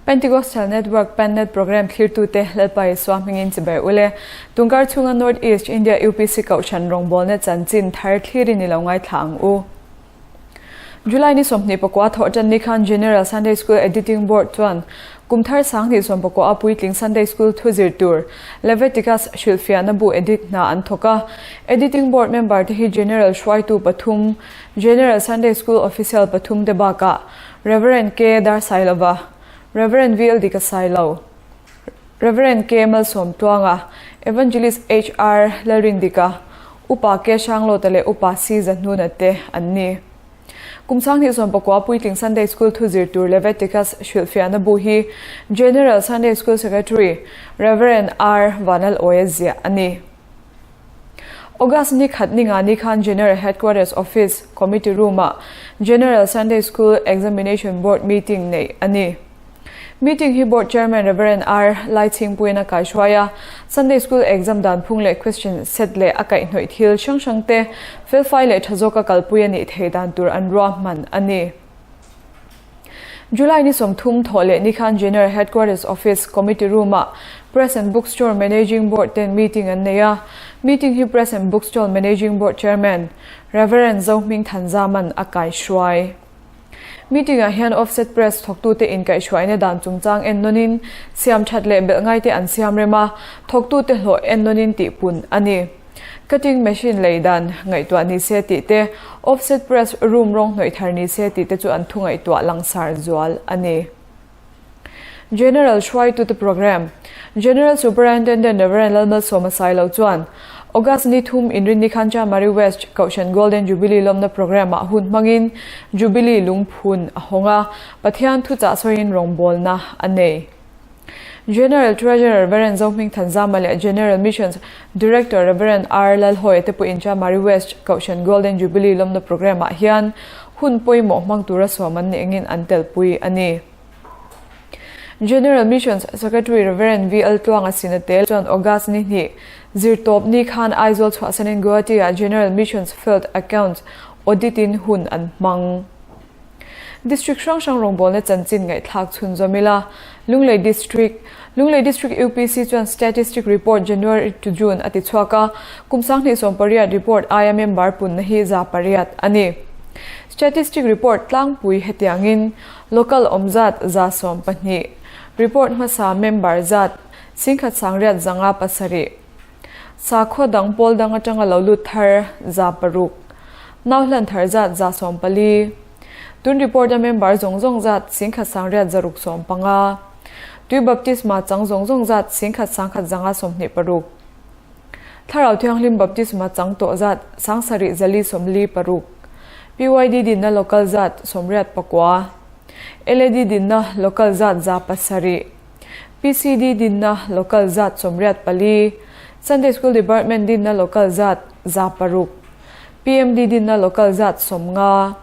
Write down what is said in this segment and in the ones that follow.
Pentecostal Network Pennet Programme thlirtute Lalpa Isua hmingin chibai ule. Tungkar chhunga North East India UPC Kohhran rawngbawlna chanchin thar thlirin i lo ngaithla ang u. July ni 24 thawh tan ni khan General Sunday School Editing Board chuan kum thar 2019 a puitling Sunday School thu zir tur Leviticus hrilhfiahna bu edit hna an thawk a. Editing Board member te hi General hruaitu pathum, General Sunday School Official pathum te bakah Rev. K. Darsailova, Rev. V. L. Dika Sailo, Rev. K. Malsawmtluanga, Evangelist H. R. Lalrindika, Upa K. Hranglawta leh Upa C. Zahnuna te an ni. Kum 2019 Puitling Sunday School thu zir tur Leviticus hrilhfiahna bu hi General Sunday School Secretary Rev. R. Vanlalawia ziah a ni. August ni khat ni nga ni khan General Headquarters Office Committee Room-ah General Sunday School Examination Board meeting neih a ni. Meeting hi Board Chairman Rev. R. Laichhingpuiin a kaihruai a, Sunday School exam dan phung leh question set leh a kaihhnawih thil hrang hrang te felfai leh tha zawka kalpui a nih theih dan tur an ruahman a ni. July ni 30 thawh leh ni khan General Headquarters Office Committee Room-ah Press and Bookstore Managing Board ten meeting an nei a, meeting hi Press and Bookstall Managing Board Chairman Rev. Zohming Thanzaman a kaihruai. Meeting-ah hian Offset Press thawktute inkaihhruaina dan chungchang en nawnin siam that leh belh ngaite an siam rem a, thawktute hlawh en nawnin tihpun a ni. Cutting machine lei dan ngaihtuah ni se tih te, offset press room rawng hnawih thar ni se tih te chu an thu ngaihtuah langsar zual a ni. General hruaitute Programme, General Superintendent Rev. Lalmalsawma Sailo chuan August ni thum inrinni khan Chamari West Kohhran Golden Jubilee lawmna programme-ah hun hmangin Jubilee lungphun a hawng a, Pathian thuchah sawiin rawngbawlna a nei. General Treasurer Rev. Zohming Thanzama leh General Missions Director Rev. R. Lalhawia te pawhin Chamari West Kohhran Golden Jubilee lawmna programme-ah hian hun pawimawh hmang tura sawm an nih angin an telpui a ni. General Missions Secretary Rev. V. L. Tluanga Sinate chuan August ni hnih zirtawp ni khan Aizawl chhuahsanin Guwahati-ah General Missions Field Accounts Audit-in hun an hmang. District hrang hrang rawngbawlna chanchin ngaihthlak chhunzawm ila, Lunglei District, Lunglei District UPC chuan Statistic Report January to June a ti chhuak a, kum 2018 report aia member punna hi 800 a ni. Statistic Report tlangpui hetiangin Local awm zat 12, Report hmasa member zat 1807, Sakhaw dang pawl dang atanga lo lut thar 600, Nau hlan thar zat 14, Tun report a member zawng zawng zat 1615, Tui baptisma chang zawng zawng zat 11,126, Thlarau Thianghlim baptisma chang tawh zat 7446, PYD dinna local zat 89, LAD dinna local zat 700, PCD dinna local zat 84, Sunday School Department dinna local zat 600, PMD dinna local zat 50,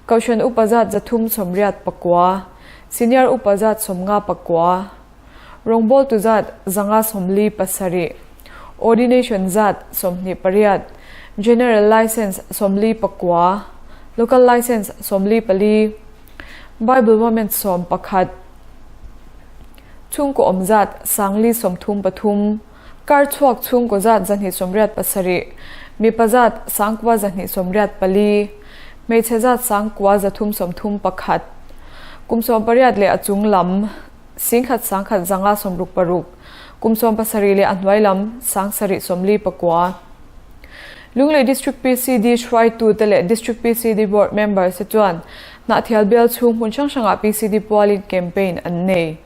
Kohhran upa zat 389, Senior upa zat 59, Rawngbawltu zat 547, Ordination zat 28, General License 49, Local License 44, Bible Women 11, Chhungkaw awm zat 433, Kar chhuak chhungkaw zat 287, mipa zat 9284, hmeichhe zat 9331, kum 18 leh a chung lam 11,166, kum 17 leh a hnuai lam 7,049. Lunglei District PCD hruaitute leh District PCD Board members te chuan Hnahthial bial chhung hmun hrang hrangah PCD pualin campaign an nei.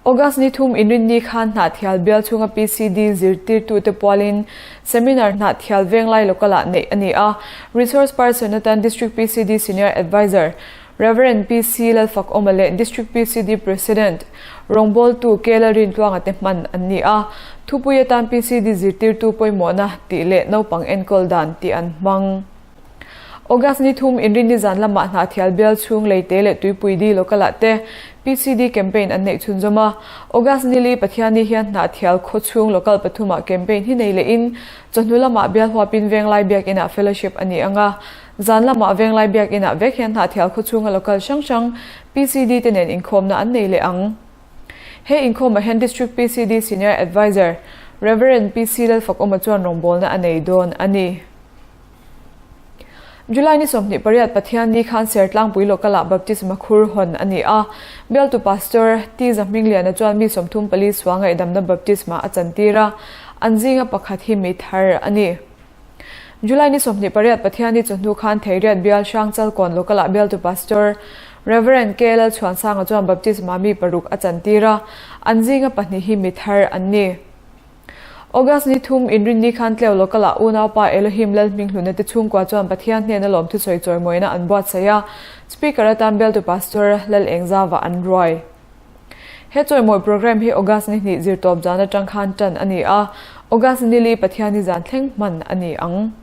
August ni thum inrinni khan Hnahthial bial chhunga PCD zirtirtute pualin seminar Hnahthial Venglai Local-ah neih a ni a. Resource person atan District PCD Senior Adviser Rev. PC Lalfakawma leh District PCD President rawngbawltu K Lalrintluanga te hman an ni a. Thupui atan PCD zirtirtu pawimawhna tih leh naupang enkawl dan tih an hmang. August ni thum inrinni zan lamah Hnahthial bial chhung Leite leh Tuipui di local-ah te PCD campaign an neih chhunzawm a. August ni li Pathianni hian Hnahthial khaw chhung local pathumah campaign hi nei lehin chawhnu lamah bial huapin Venglai Biakinah fellowship a ni ang a. Zan lamah Venglai Biakinah vek hian Hnahthial khawchhunga local hrang hrang PCD te nen inkhawmna an nei leh ang. He inkhawmah hian District PCD Senior Adviser Rev. PC Lalfakawma chuan rawngbawlna a nei dawn a ni. July ni 28 Pathianni khan Sertlangpui Local-ah Baptisma khur hawn a ni a. Bialtu Pastor T Zahmingliana chuan mi 34 sual ngaihdamna baptisma a chantir a, an zinga pakhat hi mi thar a ni. July ni 28 Pathianni chawhnu khan Theiriat Bial Hrangchalkawn Local-ah Bialtu Pastor Rev. K Lalchhuansanga chuan baptisma mi paruk a chantir a, an zinga pahnih hi mi thar an ni. August ni thum inrinni khan tleu local-ah unaupa Elohim Lalhminghluna te chhungkua chuan Pathian hnena lawmthusawi chawimawina an buatsaih a, Speaker atan bialtu Pastor Lalengzava an ruai. He chawimawi programme hi August ni hnih zirtawp zan atang khan tan a ni a, August ni li Pathianni zan thleng hman a ni ang.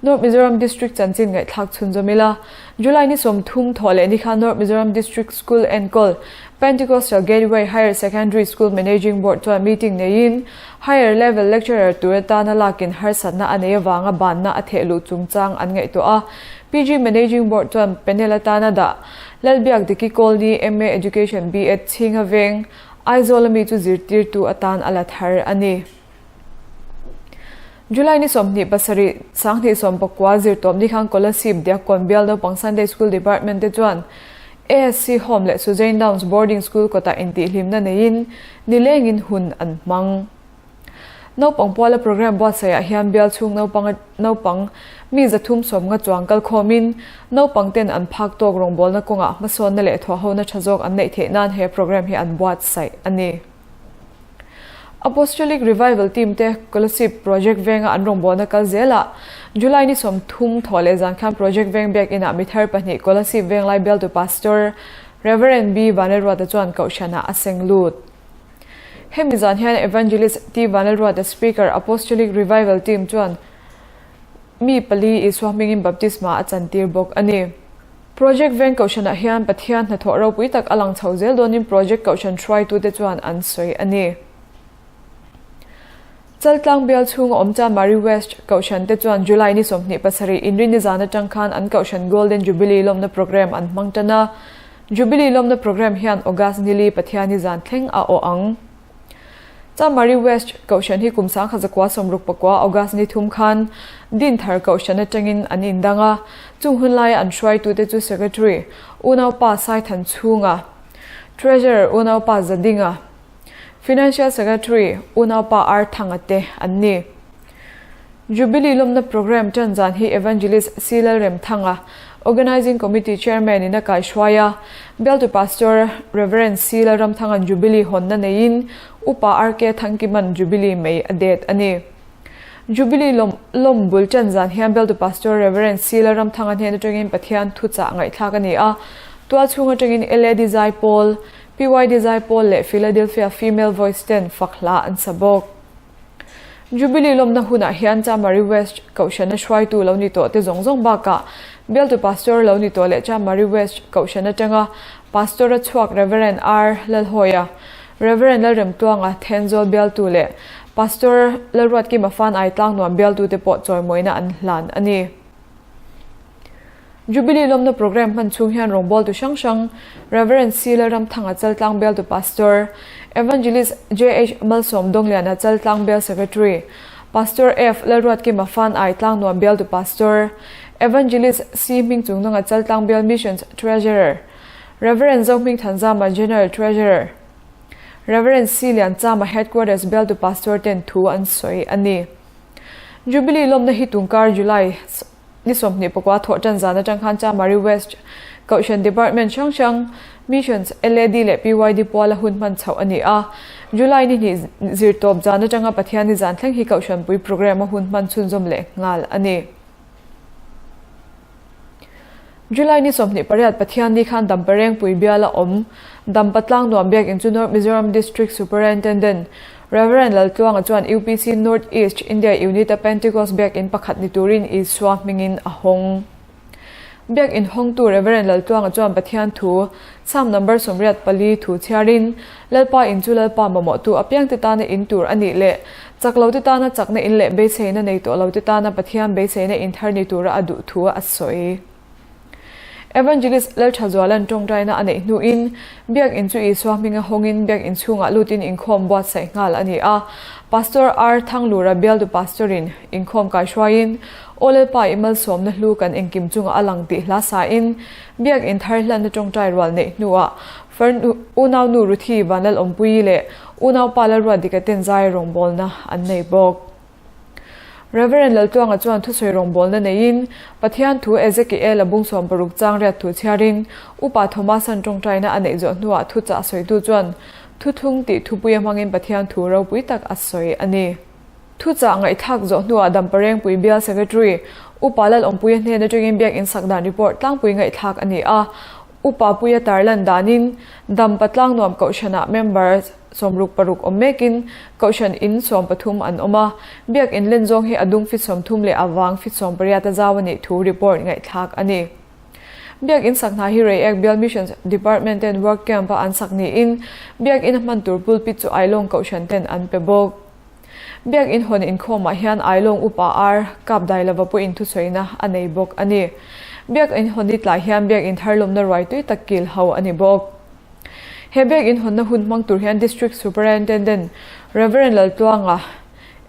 North Mizoram District chanchin ngaihthlak chhunzawm ila, July ni 30 thawh leh ni khan North Mizoram District School enkawl Pentecostal Gateway Higher Secondary School Managing Board chuan meeting neiin Higher Level Lecturer tur atana lakin harsatna a nei avanga banna a theh luh chungchang an ngaihtuah a. PG Managing Board chuan panel atana dah Lalbiak Diki Kawlni MA Education BEd chhinga veng Aizawl ami chu zirtirtu atan a la thar a ni. July ni 27, 2019 zirtawp ni khan Kolasib Diakkawn Bial Naupang Sunday School Department te chuan ASC Home leh Suzain Downs Boarding School kawtah intihhlimna neiin nilengin hun an hmang. Naupang puala programme buatsaihah hian bial chhung naupang naupang mi 310 chuang kalkhawmin naupang ten an phak tawk rawngbawlna kawngah hmasawnna leh thawhhona tha zawk an neih theih nan he programme hi an buatsaih a ni. Apostolic Revival Team te Kolasib Project venga an rawngbawlna kal zelah July ni 30 thawh leh zan khan Project veng biakinah mi thar pahnih Kolasib Venglai bialtu Pastor Rev. B Vanlalruata chuan kohhranah a seng lut. Hemi zan hian Evangelist T Vanlalruata Speaker Apostolic Revival Team chuan mi pali Isua hmingin baptisma a chantir bawk a ni. Project Veng Kohhranah hian Pathian hnathawh ropui tak a lang chho zel dawnin Project Kohhran hruaitute chuan an sawi a ni. Chaltlang bial chhunga awm Chanmari West Kohhran te chuan July ni 27 Inrinni zan atang khan an Kohhran Golden Jubilee lawmna programme an hmang tan a. Jubilee lawmna programme hian August nili Pathianni zan thleng a awh ang. Chanmari West Kohhran hi kum 1969 August ni thum khan Dinthar Kohhran atangin an indang a, chung hun laia an hruaitute chu Secretary Unaupa Saithan Chhunga, Treasurer Unaupa Zadinga, Financial Secretary Unaupa R Thanga te an ni. Jubilee lawmna programme tan zan hi Evangelist C Lalremthanga, Organising Committee Chairman in a kaihruai a, Bialtu Pastor Rev. C Lalramthanga'n Jubilee hawnna neiin Upa RK Thangkima'n Jubilee mei a det a ni. Jubilee lawm lawm bul tan zan hian Bialtu Pastor Rev. C Lalramthanga hnen atangin Pathian thuchah ngaihthlak a ni a, tualchhung atangin LAD Zaipawl, PYD Zaipawl leh Philadelphia Female Voice ten fak hla an sa bawk. Jubilee lawmna hunah hian Chamari West Kohhrana hruaitu lo ni tawh te zawng zawng bakah Bialtu Pastor lo ni tawh leh Chamari West Kohhran atanga Pastor a chhuak Rev. R. Lalhawia, Rev. Lalremtuanga Thenzawl Bialtu leh Pastor Lalruatkima Fanai Tlangnuam Bialtu te pawh chawimawina an hlan a ni. Jubilee lawmna programme hman chhung hian rawngbawltu hrang hrang Rev. C. Lalramthanga Chaltlang Bialtu Pastor, Evangelist JH. Malsawm Dawngliana Chaltlang Bial Secretary, Pastor F. Lalruatkima Fanai Tlangnuam Bialtu Pastor, Evangelist C. Hmingchungnunga Chaltlang Bial Missions Treasurer, Rev. Zohmingthanzama General Treasurer, Rev. C. Lianchama Headquarters Bialtu Pastor ten thu an sawi a ni. Jubilee lawmna hi tunkar July ni 24 thawh tan zan atang khan Chamari West Kohhran Department hrang hrang, Missions, LAD leh PYD puala hun hman chhoh a ni a. July ni hnih zirtawp zan atanga Pathian ni zan thleng hi Kohhranpui programme a hun hman chhunzawm leh nghal a ni. July ni 28 Pathian ni khan Damparengpui biala awm Dampa Tlangnuam Biakinn chu North Mizoram District Superintendent Rev. Laltluanga chuan UPC North East India Unit a Pentecost Biakinn pakhat ni turin Isua hmingin a hawng. Biak in hawngtu Rev. Laltluanga chuan Pathian thu, Psalm number 84 thu chhiarin, Lalpa in chu Lalpa mamawhtu apiangte tana in tur a nih leh chak lote tana chakna in leh beiseina nei tawh lote tana Pathian beiseina in thar ni tura a duh thu a sawi. Evangelist Lalthazuala'n tawngtaina a neih hnuin Biak in chu Isua hminga hawngin Biak in chhungah lutin inkhawm buatsaih nghal a ni a. Pastor R Thanglura bialtu Pastor-in inkhawm kaihruaiin Aw Lalpa i malsawmna hlu kan engkim chungah a lang tih hla sain Biak in thar hlanna tawngtai rual neih hnuah Farnu unaunu Ruthi Vanlalawmpuii leh unaupa Lalruatdika ten zai rawngbawlna an nei bawk. Rev. Laltluanga chuan thusawi rawngbawlna neiin Pathian thu Ezekiel-a bung 60 chang riat thu chhiarin Upa Thomas-a'n tawngtaina a neih zawh hnuah thuchah sawitu chuan thuthlung tih thupuia hmangin Pathian thu ropui tak a sawi a ni. Thuchah ngaihthlak zawh hnuah Damparengpui Bial Secretary Upa Lalawmpuia hnen atangin Biakinn sak dan report tlangpui ngaihthlak a ni a. Upa Puia tarlan danin Dampa Tlangnuam Kohhranah member 66 awm mekin Kohhran in 13 an awm a. Biakinn len zawng hi a dung fit 30 leh a vang fit 18 a zau a nih thu report ngaihthlak a ni. Biakinn sak hna hi Reiek Bial Missions Department ten work camp a an sak niin Biakinn a hman tur pulpit chu Ailawng Kohhran ten an pe bawk. Biakinn hawn inkhawmah hian Ailawng upa ar kap dai lova pawhin thusawiina a nei bawk a ni. Biakinn hawn ni tlai hian Biakinn thar lawmna ruai tui tak kil ho a ni bawk. He Biakinn hawnna hun hmang tur hian District Superintendent Rev. Laltluanga,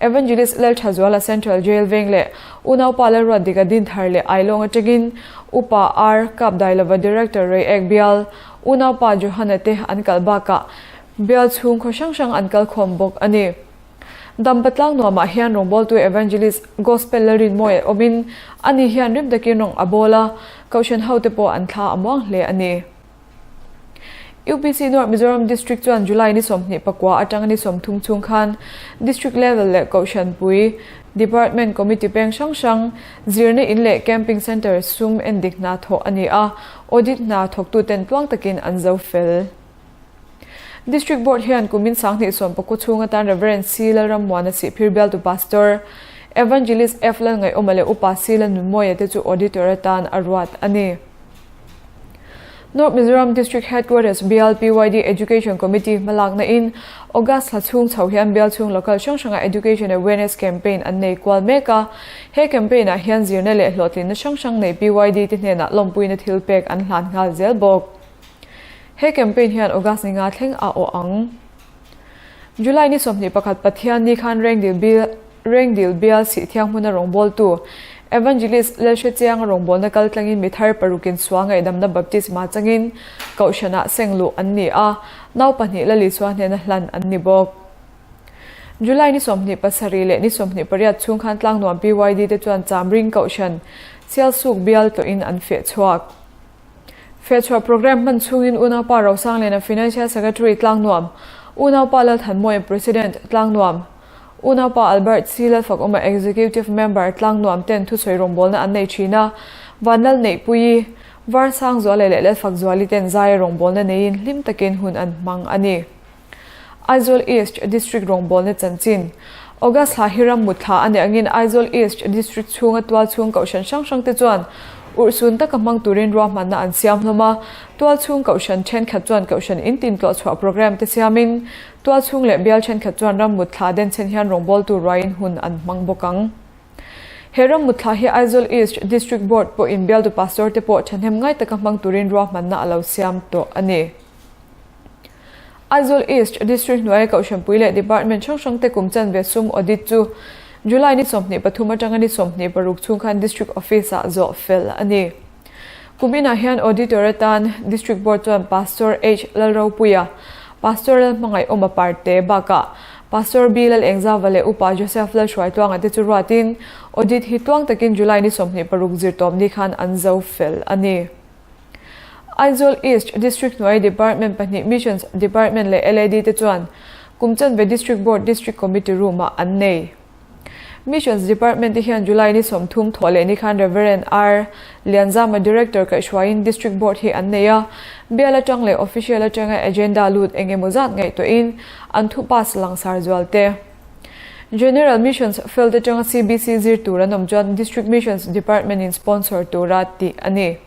Evangelist Lalthazuala Central Jail veng leh Unaupa Lalruatdika Dinthar leh Ailawng atangin Upa ar kap dai lova Director Reiek Bial Unaupa Johana te an kal bakah Bial chhung khaw hrang hrang an kal khawm bawk a ni. Dampa tlang nuamah hian rawngbawltu Evangelist Gospel Lalrinmawia awmin ani hian rim takin rawng a bawl a, Kohhran hote pawh an thla a muang hle a ni. UPC North Mizoram District chuan July ni 24 atanga ni 30 chhung khan District level leh Kohhran pui Department Committee peng hrang hrang zirna in leh Camping Centre sum endik hna thawh a ni a, Audit hna thawktuten tluang takin an zo fel. District Board hian kumin 2019 chhung atan Rev. C. Lalrammuana Sihphir bialtu Pastor, Evangelist F. Lalngaihawma leh Upa C. Lalnunmawia te chu Auditor atan a ruat a ni. North Mizoram District Headquarters Bial PYD Education Committee hmalakna in August thla chhung chho hian bial chhung local hrang hranga Education Awareness Campaign an nei kual mek a. He campaign ah hian zirna leh hlawhtlinna hrang hrang nei PYD te hnenah lawmpuina thil pek an hlan nghal zel bawk. He campaign hian August ni nga thleng a awh ang. July ni 21 Pathian ni khan Rengdil Bial Rengdil Bial Sihthiang hmuna rawngbawltu Evangelist Lalhrechianga rawngbawlna kal tlangin mi thar parukin sual ngaihdamna baptisma changin Kohhranah sengluh an ni a, nau pahnih Lalisua hnena hlan an ni bawk. July ni 27 leh ni 28 chhung khan Tlangnuam PYD te chuan Chamring Kohhran Sialsuk Bial tlawhin an feh chhuak. Fehchhuah programme hman chhungin Unaupa Rosangliana Financial Secretary Tlangnuam, Unaupa Lalthanmawia President Tlangnuam, Unaupa Albert C. Lalfakawma Executive Member Tlangnuam ten thusawi rawngbawlna an nei thin a, Vanlal Neihpuii, Varsangzuala leh Lalfakzuali ten zaia rawngbawlna neiin hlim takin hun an hmang a ni. Aizawl East District rawngbawlna chanchin, August thla hi ram mut thla a nih angin Aizawl East District chhunga tual chhung kohhran hrang hrang te chuan urhsun taka hmang turin ruahmanna an siam hlawm a. Tual chhung kohhran thenkhat chuan kohhran in tin tlawhchhuah programme te siamin tual chhung leh bial thenkhat chuan ram mut thla denchhen hian rawngbawltu ruaiin hun an hmang bawk ang. He ram mut thla hi Aizawl East District Board pawhin bialtu pastor te pawh thahnem ngai taka hmang turin ruahmanna a lo siam tawh a ni. Aizawl East District hnuaia Kohhranpui leh Department hrang hrangte kum chanve sum audit chu July ni 23 atanga ni 26 chhung khan District Office-ah zawh fel a ni. Kum inah hian Auditor atan District Board chuan Pastor H Lalropuia, Pastor Lalhmangaihawma Parte bakah Pastor B Lalengzava leh Upa Joseph Lalhruaitluanga te chu ruatin audit hi tluang takin July ni 26 zirtawp ni khan an zo fel a ni. Aizawl East District hnuai Department pahnih Missions Department leh LAD te chuan kum chanve District Board District Committee Room-ah an nei. Missions Department te hian July ni 30 thawh leh ni khan Rev. R. Lianzama Director kaihhruaiin District Board hi an nei a, bial atang leh Official atanga agenda lut eng emaw zat ngaihtuahin an thu pass langsar zual te. General Missions field atanga CBC zir tur an awm chuan District Missions Department in sponsor tura tih a ni.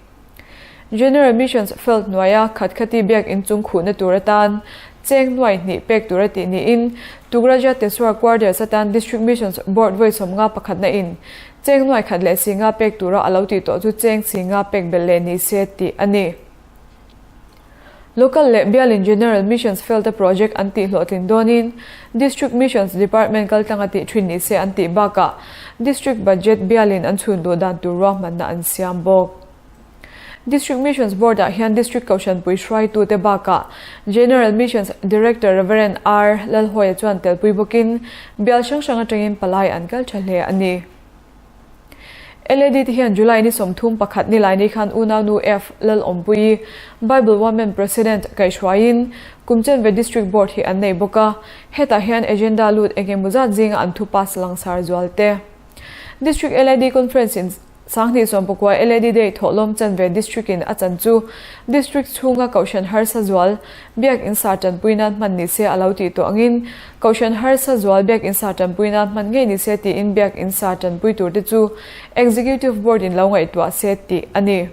General Missions Field hnuaia Khatkhati biak inchung khuhna tur atan cheng nuai hnih pek tur a tih niin Tugraja Teswar Quarters atan District Missions Board vawi 51 na in cheng nuai khat leh 50 pek tura a lo tih tawh chu cheng 50 pek belh leh ni se tih a ni. Local leh bialin General Missions Field-a project an tih hlawhtlin dawnin District Missions Department kaltlanga tih thin ni se an tih bakah District Budget bialin an chhun duh dan tur ruahmanna an siam bawk. District Missions Board-ah hian District Kohhranpui hruaitute bakah General Missions Director Rev. R. Lalhawia chuan telpui bawkin bial hrang hrang atangin palai an kal tha hle a ni. LAD te hian July ni 31 nilai ni khan unaunu F. Lalawmpuii, Bible Women President kaihhruaiin Kumchenve District Board hi an nei bawk a, hetah hian agenda lut engemaw zat zinga an thu pass langsar zual te. District LAD Conference in 2019 LAD Day thawhlawm chanve District in a chan chu District chhunga Kohhran harsa zual Biak in sa tanpui nan hman ni se a lo tih tawh angin Kohhran harsa zual Biak in sa tanpui nan hman ngei ni se tiin Biak in sa tanpui tur te chu Executive Board in lo ngaihtuah se tih a ni.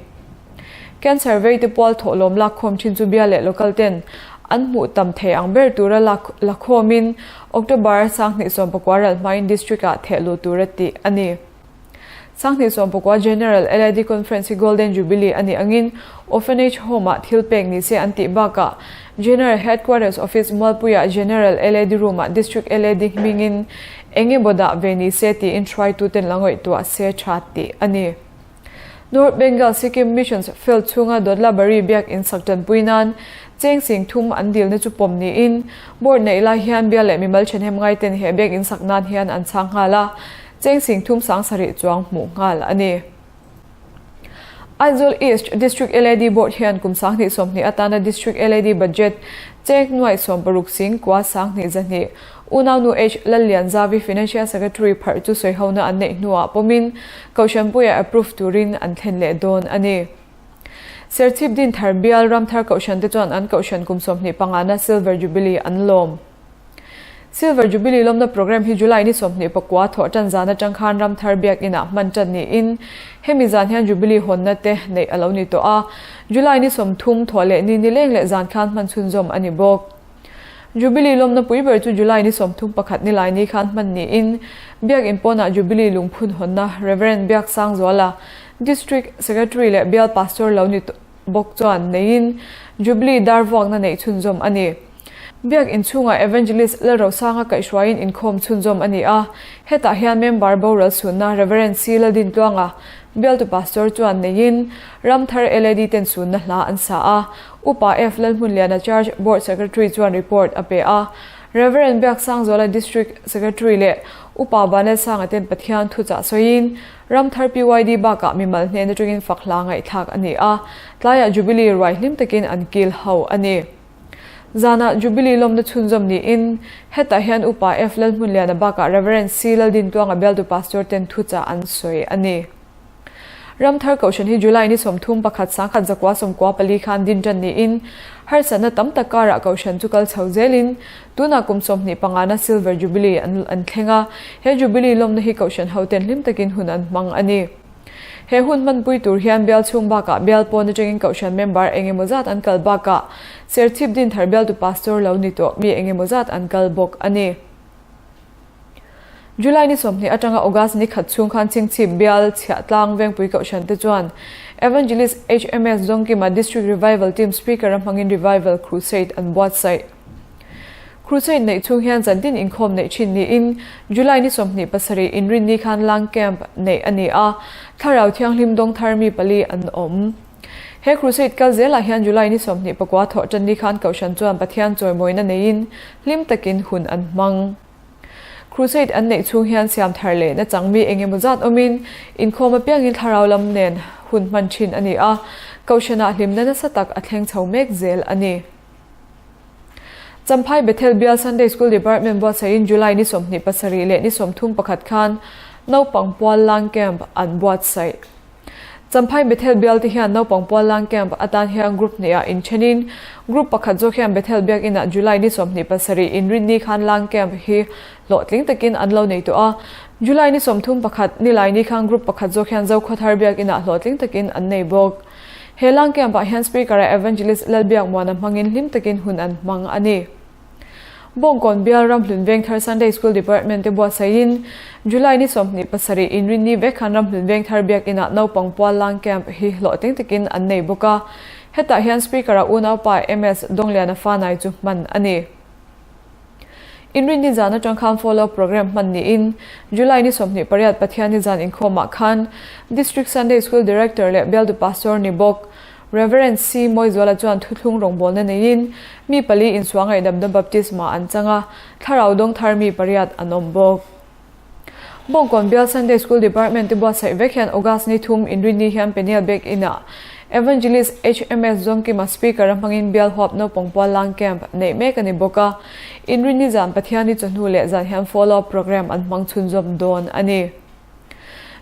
Cancer vei te pual thawhlawm lakkhawm thin chu bia leh local ten an hmuh tam thei ang ber tura lakhawmin October 2019 ral hmain District ah thehluh tura tih a ni. 2019 General LID Conference hi Golden Jubilee a nih angin Orphanage Home-ah thil pek ni se an tih bakah General Headquarters Office Mualpuiah General LAD Room-ah District LAD hmingin eng emaw dah ve ni se tiin hruaituten la ngaihtuah se tha tih a ni. North Bengal Sikkim Missions Field chhunga Dodlabari biak in sak tanpui nan cheng 3000 an dilna chu pawm niin Board neih lai hian bia leh mimal thenhem ngaiten he biak in sak nan hian an chhang nghal a. Cheng 3000 700 chuang hmuh nghal a ni. Aizawl East District LAD Board hian kum 2020 atana District LAD Budget cheng nuai 60 sing kua 2 200 unaunu H Lallianzavi Financial Secretary pharh chu sawihona an neih hnuah pawmin Kohhranpuia approve turin an thlen leh dawn a ni. Serchhip Dinthar Bial Ramthar Kohhran te chuan an Kohhran kum 25 na Silver Jubilee an lawm. Silver Jubilee lawmna programme hi July ni 29 thawh tan zan atang khan Ramthar biak inah hman tan niin hemi zan hian Jubilee hawnna te neih a lo ni tawh a, July ni 30 thawh leh ni nileng leh zan khan hman chhunzawm a ni bawk. Jubilee lawmna pui ber chu July ni 31 nilai ni khan hman niin biak in pawnah Jubilee lungphun hawnna Rev. Biaksangzuala, District Secretary leh bial Pastor lo ni bawk chuan neiin Jubilee dar vuakna neih chhunzawm a ni. Biak inchhungah Evangelist Lalrosanga kaihhruaiin inkhawm chhunzawm a ni a, hetah hian member boral sunna Rev. C. Laldintluanga, bialtu Pastor chuan neiin Ramthar LAD ten sunna hla an sa a, Upa F. Lalhmunliana Church Board Secretary chuan report a pe a, Rev. Biaksangzuala District Secretary leh Upa Vanlalsanga ten Pathian thuchah sawiin Ramthar PYD bakah mimal hnen atangin fak hla ngaihthlak a ni a, tlaiah Jubilee ruai hlim takin an kil ho a ni. Zanah Jubilee lawmna chhunzawm niin hetah hian Upa F. Lalhmunliana bakah Rev. C. Laldintluanga bialtu Pastor ten thuchah an sawi a ni. Ramthar Kohhran hi July ni 31 1994 khan din tan niin harsatna tam tak karah Kohhran chu kal chho zelin tunah kum 25 na Silver Jubilee an thleng a, he Jubilee lawmna hi Kohhran hoten hlim takin hun an hmang a ni. He hun hmanpui tur hian bial chhung bakah bial pawn atangin Kohhran member engemaw zat an kal bakah Serchhip Dinthar bialtu Pastor lo ni tawh mi engemaw zat an kal bawk a ni. July ni 20 atanga August ni khat chhung khan Chhingchhip bial Chhiahtlang Vengpui Kohhran te chuan Evangelist HMS Zawngkima District Revival Team Speaker a hmangin Revival Crusade an buatsaih. Crusade neih chhung hian zantin inkhawm neih thin niin July ni 27 inrinni khan Lang Camp neih a ni a, Thlarau Thianghlim dawng thar mi pali an awm. He Crusade kal zelah hian July ni 29 thawh tan ni khan Kohhran chuan Pathian chawimawina neiin hlim takin hun an hmang. Crusade an neih chhung hian siam thar leh na chang mi engemaw zat awmin inkhawm apiangin thlarau lam nen hun hman thin a ni a, Kohhranah hlimna nasa tak a thleng chho mek zel a ni. Champhai Bethel Bial Sunday School Department buatsaihin July ni 27 leh ni 31 khan naupang pual lang camp an buatsaih. Champhai Bethel Bial te hian naupang pual lang camp atan hian group hnih ah inthenin group pakhat zawk hian Bethel Biak Inah July ni 27 inrinni khan lang camp hi hlawhtling takin an lo nei tawh a. July ni 31 nilai ni khan group pakhat zawk hian Zokhawthar Biak Inah hlawhtling takin an nei bawk. He lang camp-ah hian Speaker-a Evangelist Lalbiakmuana hmangin hlim takin hun an hmang a ni. Bawngkawn Bial Ramhlun Vengthar Sunday School Department te buatsaihin July ni 27 inrinni vek khan Ramhlun Vengthar Biakinah naupang pual lang camp hi hlawhtling takin an nei bawk a. Hetah hian Speaker-a unaupa MS Dawngliana Fanai chu hman a ni. Inrinni zan atang khan follow program hman niin July ni 28 Pathianni zan inkhawmah khan District Sunday School Director leh Bialtu Pastor ni bawk Rev. C. Mawizuala chuan thuthlung rawngbawlna neiin mi pali insuah ngaihdamna baptisma an chang a, thlarau dawng thar mi pariat an awm bawk. Bawngkawn Bial Sunday School Department te buatsaih vek hian August ni thum inrinni hian Peniel Biak Inah Evangelist HMS Zawngkima Speaker a hmangin Bial huap naupang pual lang camp neih mek a ni bawk a, inrinni zan Pathianni chawhnu leh zan hian follow up program an hmang chhunzawm dawn a ni.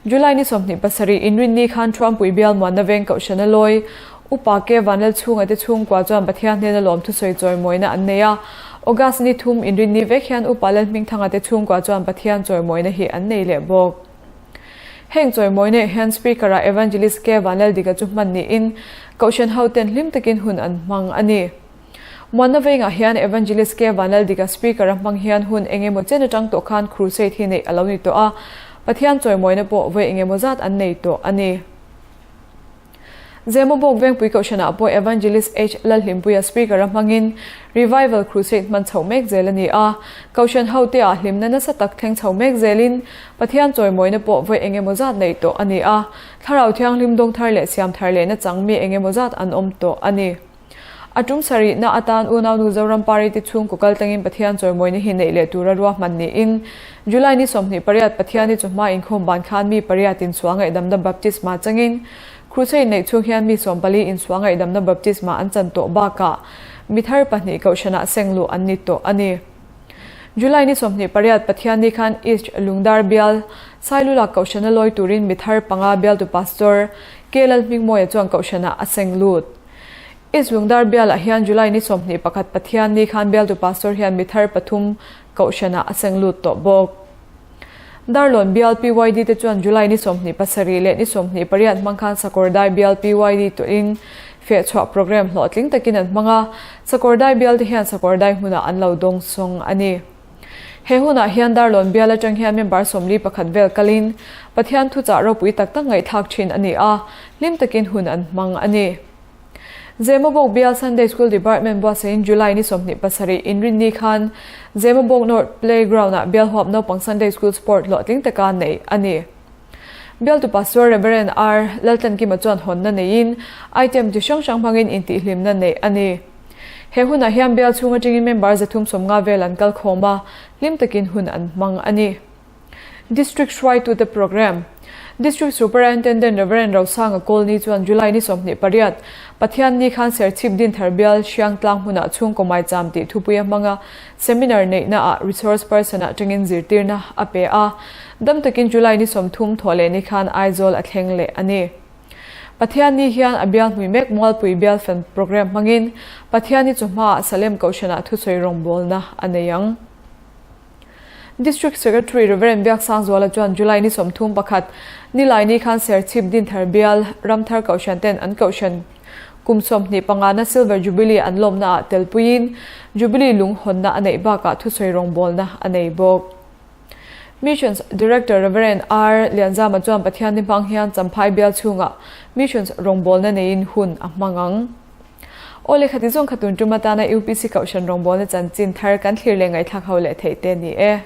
July ni 27 inrinni khan Thuampui bial muanna veng Kohhrana lawi Upa Ke Vanlalchhunga te chhungkua chuan Pathian hnena lawm thusawi chawimawina an nei a. August ni thum inrinni vek hian Upa Lalhmingthanga te chhungkua chuan Pathian chawimawina hi an nei leh bawk. Heng chawimawina hian Speaker-ah Evangelist Ke Vanlaldika chu hman niin Kohhran hoten hlim takin hun an hmang a ni. Muanna vengah hian Evangelist K. Vanlaldika Speaker a hmang hian hun eng emaw chen atang tawh khan crusade hi neih a lo ni tawh a, Pathian chawimawina pawh vawi eng emaw zat an nei tawh a ni. Zemabawk Vengpui Kohhranah pawh Evangelist H. Lalhlimpuia Speaker a hmangin Revival Crusade hman chhoh mek zel a ni a, Kohhran hote-ah hlimna nasa tak thleng chho mek zelin Pathian chawimawina pawh vawi eng emaw zat neih tawh a ni a, Thlarau Thianghlim dawng thar leh siam thar lehna chang mi eng emaw zat an awm tawh a ni. A tum sarihna atan unaunu Zoram Party chhungkaw kal tlangin Pathian chawimawina hi neih leh tura ruahman niin July ni 28 Pathianni chawhma inkhawm ban khan mi pariat insual ngaihdamna baptisma changin Crusade neih chhung hian mi 14 insual ngaihdamna baptisma an chan tawh bakah mi thar pahnih kohhranah seng luh an ni tawh a ni. July ni 28 Pathianni khan East Lungdar bial Sailulak kohhrana lawi turin mi thar panga bialtu Pastor K Lalhmingmawia chuan kohhranah a seng lut. East Lungdar bialah hian July ni 21 Pathianni khan bialtu Pastor hian mi thar pathum kohhranah a seng lut tawh bawk. Darlawn bial PYD te chuan July ni 27 leh ni 28 hmang khan Sakawrdai bial PYD tawhin fehchhuah programme hlawhtling takin an hmang a, Sakawrdai bial te hian Sakawrdai hmunah an lo dawngsawng a ni. He hunah hian Darlawn bial atang hian member 41 vel kalin Pathian thuchah ropui tak tak ngaihthlak thin a ni a, hlim takin hun an hmang a ni. Zemabawk bial Sunday School Department buatsaihin July ni 27 inrinni khan Zemabawk North Playground-ah bial huap naupang Sunday School Sport hlawhtling taka neih a ni. Bialtu Pastor Rev. R. Laltlankima chuan hawnna neiin item chi hrang hrang hmangin intihhlimna neih a ni. He hunah hian bial chhung atangin member 350 vel an kal khawm a, hlim takin hun an hmang a ni. District hruaitute Programme District Superintendent Rev. Rosanga Kawlni chuan July ni 28, Pathianni khan Serchhip Dinthar bial Hriangtlang hmunah chhungkaw maicham tih thupui a hmang a, seminar neihnaah resource person atangin zirtirna a pe a. Dam takin July ni 30 thawh leh ni khan Aizawl a thleng leh a ni. Pathianni hian a bial hmui mek Mualpui bial fan programme hmangin Pathianni chu hmaah Salem Kohhranah thusawi rawngbawlna a nei ang. District Secretary Rev. Biaksangzuala chuan July ni 31 Nilaini khan Serchhip Dinthar bial Ramthar Kohhran ten an Kohhran kum 25 na Silver Jubilee an lawmna ah telpuiin Jubilee lung hawnna a neih bakah thusawi rawngbawlna a nei bawk. Missions Director Rev. R. Lianzama chuan Pathianni hmang hian Champhai bial chhungah Missions rawngbawlna neiin hun a hmang ang. Aw lehkha ti zawng kha tun tum atana UPC Kohhran rawngbawlna chanchin thar kan thlir leh ngaihthlak ho leh theih te ni e.